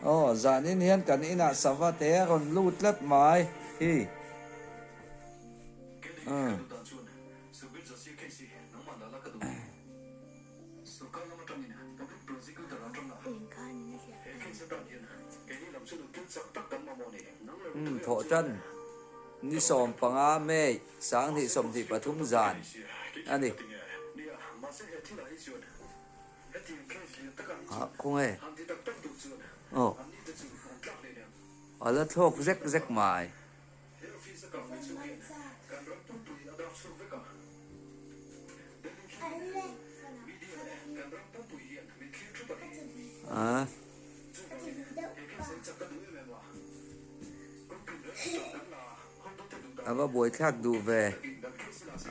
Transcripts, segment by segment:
Aw, zanin hian kan inah sava te a rawn lut tlat mai hi. Umm. Umm, thawh tan ni 15 May 2023 zan a ni. Ah, khawnge? Aw, a la thlawk zek zek mai. Ah. A va buaithlak duh ve,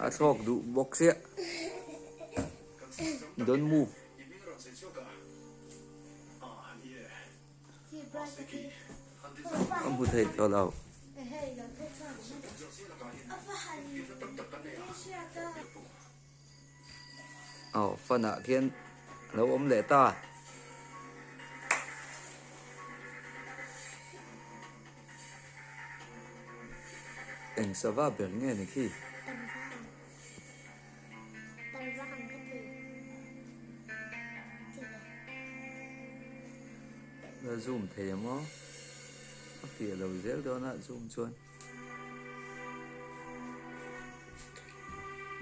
a thlawk duh bawk chiah. Don't move. Ka hmu thei tawh lo. Aw fan ah khian a lo awm leh ta. Eng sava ber nge ni khi? La zoom thei ang aw, a fiah lo zel dawn a zoom chuan.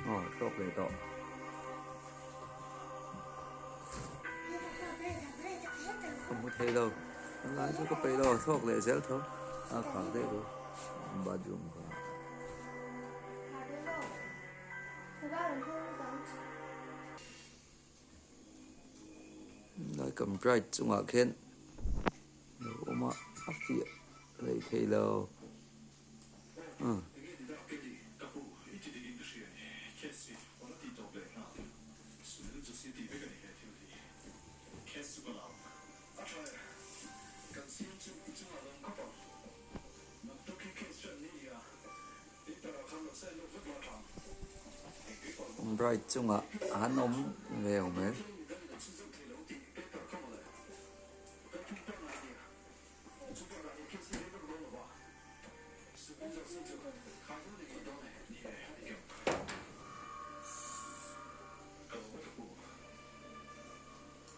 Aw tawk leh tawh. Ka hmu thei lo, a lai chu ka peih lo, thlawk leh zel tho a khak daih ru bathroom kha. Lai kam bright chungah khian lo awm a, a fiah rei thei lo. Bright chungah an awm ve awm e.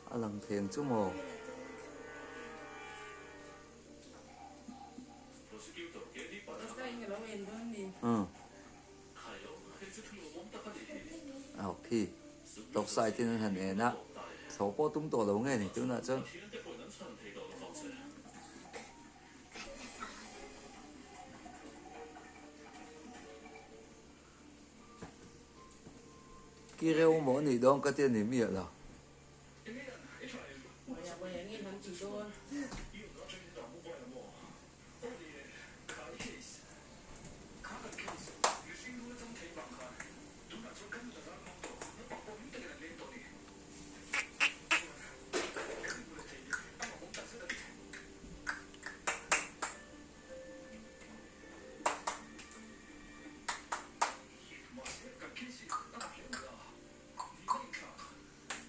A lang thei ang chu maw? Aw khi tawk sai ten an han en a, thlawh pawh tum tawh lo nge ni tunah chuan. Ki reuh maw nih dawn ka ti a ni miah lo.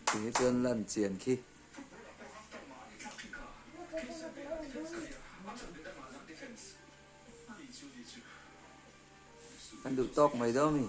Tinge chuan lan chian khi. An duh tawk mai dawn mi.